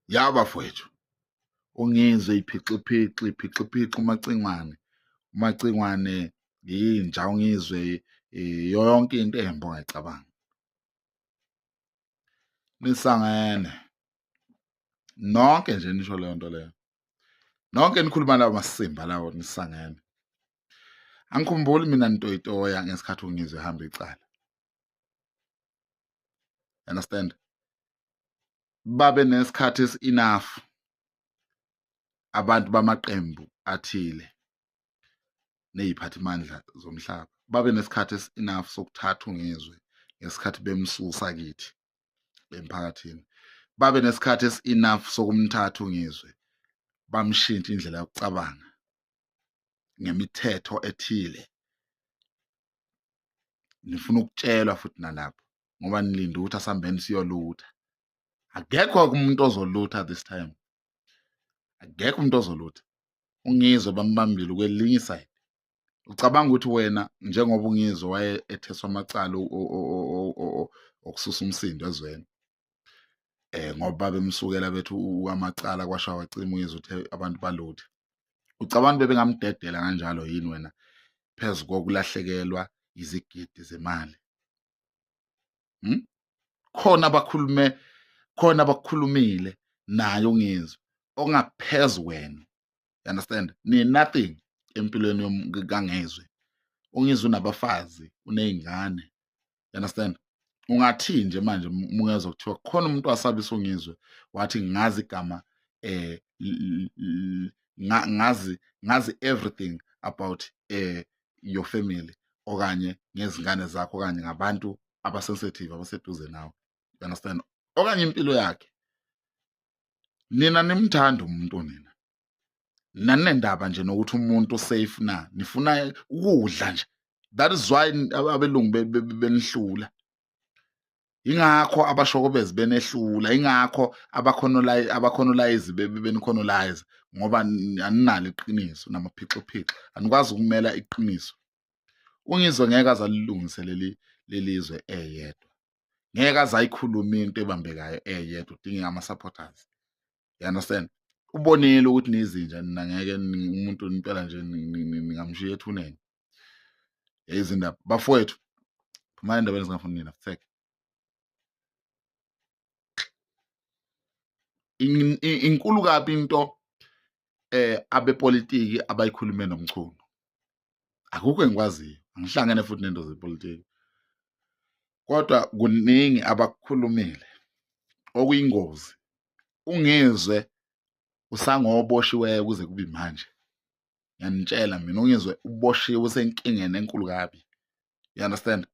Ya bafowethu, uNgizwe iphixiphixi iphixiphixi uMacingwane, uMacingwane yinja uNgizwe yonke into embi ongayicabanga. Nisangene nonke nje nisho leyo nto leyo, nonke nikhuluma lawo masimba lawo, nisangene. Angikhumbuli mina nitoyitoya ngesikhathi uNgizwe ehamba icala, understand? Babe nesikhathi esi-enough abantu bamaqembu athile ney'phathimandla zomhlaba, babe nesikhathi esi-enough sokuthatha uNgizwe ngesikhathi bemsusa kithi emphakathini, babe nesikhathi esi-enough sokumthatha uNgizwe bamshintshe indlela yokucabanga ngemithetho ethile. Nifuna ukutshelwa futhi nalapho ngoba nilinde ukuthi asambeni siyolutha. Akekho umuntu ozolutha this time, akekho umuntu ozolutha. UNgizwe bambambile kwelinye isayidi. Ucabanga ukuthi wena njengoba uNgizwe waye etheswa amacala okususa umsindo ezweni, ngoba bemsukela bethi amacala kwasha wacima uNgizwe uthe abantu baluthe, ucabanga bebengamdedela kanjalo yini wena phezu kokulahlekelwa izigidi zemali? Khona abakhulume, khona abakukhulumile naye uNgizwe okungaphezu wena, you understand? Ni nothing empilweni kaNgizwe. UNgizwe unabafazi, uney'ngane, you understand? Ungathi nje manje mungezwa kuthiwa khona umuntu wasabisa uNgizwe wathi ngazi igama, ngazi everything about your family okanye ngezingane zakho okanye ngabantu abasensitive abaseduze nawe, you understand? Okanye impilo yakhe. Nina nimthanda umuntu, nina naninendaba nje nokuthi umuntu safe na, nifuna ukudla nje. That is why abelungu benihlula, ingakho abashokobezi benehlula, ingakho abakhonolayizi benikhonolayiza, ngoba aninalo iqiniso namaphixophixo, anikwazi ukumela iqiniso. UNgizwe ngeke aze alilungise lelizwe eyedwa, ngeke aze ayikhulume into ebambekayo eyedwa, udinga ama-supporters, you understand? Ubonile ukuthi nizinja nina, ngeke umuntu impela nje ningamshiya ethuneni. Izindaba bafowethu, phumani endabeni ezingafuni nina futheke. Inkulu kabi into abepolitiki abayikhulume noMchunu. Akukho engikwaziyo, angihlangene futhi nento zepolitiki, kodwa kuningi abakukhulumile okuyingozi. UNgizwe usangoboshiweyo kuze kube manje, ngiyanitshela mina, uNgizwe uboshiwe, usenkingeni enkulu kabi, you understand?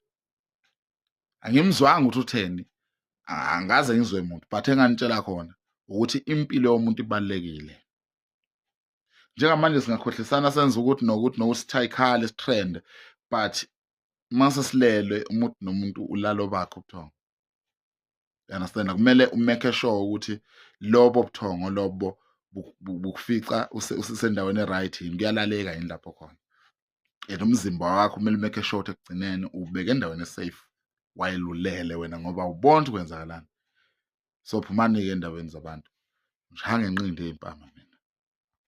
Angimzwanga ukuthi utheni, angaze ngizwe muntu, but enganitshela khona ukuthi impilo yomuntu ibalulekile. Njengamanje singakhohlisana senze ukuthi nokuthi nokuthi sithayikhale sitrend, but mase silelwe umuntu nomuntu ulalo bakhe ubuthongo, you understand? Kumele umake sure ukuthi lobo buthongo lobo bukufica usendaweni e-right yini, kuyalaleka yini lapho khona, and umzimba wakho kumele umake sure ukuthi ekugcineni ubeke endaweni esafe wayelulele wena, ngoba ubona ukuthi kwenzakalani. So phumani-ke endaweni zabantu, ngishaya ngenqindi ey'mpama mina.